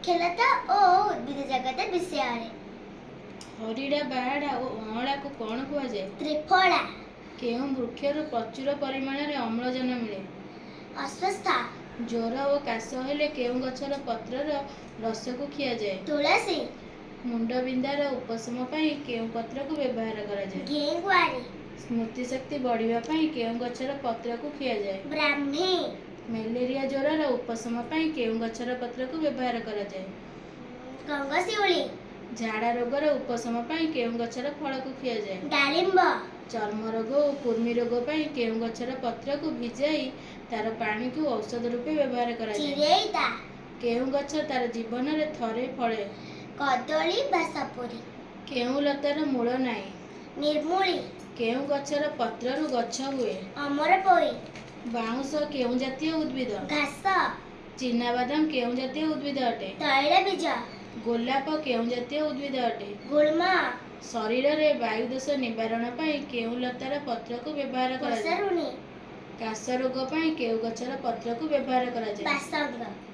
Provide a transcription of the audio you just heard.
ବୃକ୍ଷଲତା ଓ ଉଦ୍ଭିଦ ଜଗତ ବିଷୟରେ। ହରିଡ଼ା, ବାହାଡ଼ା ଓ ଅଁଳାକୁ କ'ଣ କୁହାଯାଏ? ତ୍ରିଫଳା। କେଉଁ ବୃକ୍ଷରୁ ପ୍ରଚୁର ପରିମାଣରେ ଅମ୍ଳଜାନ ମିଳେ? ଅଶ୍ୱତ୍ଥ। ଜ୍ୱର ଓ କାଶ ହେଲେ କେଉଁ ଗଛର ପତ୍ରର ରସକୁ ଖିଆଯାଏ? ତୁଳସୀ। ମୁଣ୍ଡବିନ୍ଧାର ଉପଶମ ପାଇଁ କେଉଁ ପତ୍ରକୁ ବ୍ୟବହାର କରାଯାଏ? ଘିକୁଆଁରୀ। ସ୍ମୃତିଶକ୍ତି ବଢ଼ିବା ପାଇଁ କେଉଁ ଗଛର ପତ୍ରକୁ ଖିଆଯାଏ? ବ୍ରାହ୍ମୀ। ମ୍ୟାଲେରିଆ ଜ୍ୱରର ଉପଶମ ପାଇଁ କେଉଁ ଗଛର ପତ୍ରକୁ ବ୍ୟବହାର କରାଯାଏ? ଗଙ୍ଗଶିଉଳି। ଝାଡ଼ା ରୋଗର ଉପଶମ ପାଇଁ କେଉଁ ଗଛର ଫଳକୁ ଖିଆଯାଏ? ଡାଳିମ୍ବ। ଚର୍ମ ରୋଗ ଓ କୃମି ରୋଗ ପାଇଁ କେଉଁ ଗଛର ପତ୍ରକୁ ଭିଜାଇ ତାର ପାଣିକୁ ଔଷଧ ରୂପେ ବ୍ୟବହାର କରାଯାଏ? ଚିରେଇତା। କେଉଁ ଗଛ ତାର ଜୀବନରେ ଥରେ ଫଳେ? କଦଳୀ ବା ସପୁରୀ। କେଉଁ ଲତାର ମୂଳ ନାହିଁ? ନିର୍ମୂଳି। କେଉଁ ଗଛର ପତ୍ରରୁ ଗଛ ହୁଏ? ଅମରପୋଇ। ବାଉଁଶ କେଉଁ ଜାତୀୟ ଉଦ୍ଭିଦ? ଘାସ। ଚିନାବାଦାମ କେଉଁ ଜାତୀୟ ଉଦ୍ଭିଦ ଅଟେ? ତୈଳବୀଜ। ଗୋଲାପ କେଉଁ ଜାତୀୟ ଉଦ୍ଭିଦ ଅଟେ? ଗୁଳ୍ମ। ଶରୀରରେ ବାୟୁଦୋଷ ନିବାରଣ ପାଇଁ କେଉଁ ଲତାର ପତ୍ରକୁ ବ୍ୟବହାର କରାଯାଏ? ଘୋଷରୁଣୀ। କାଶ ରୋଗ ପାଇଁ କେଉଁ ଗଛର ପତ୍ରକୁ ବ୍ୟବହାର କରାଯାଏ? ବାସଙ୍ଗ।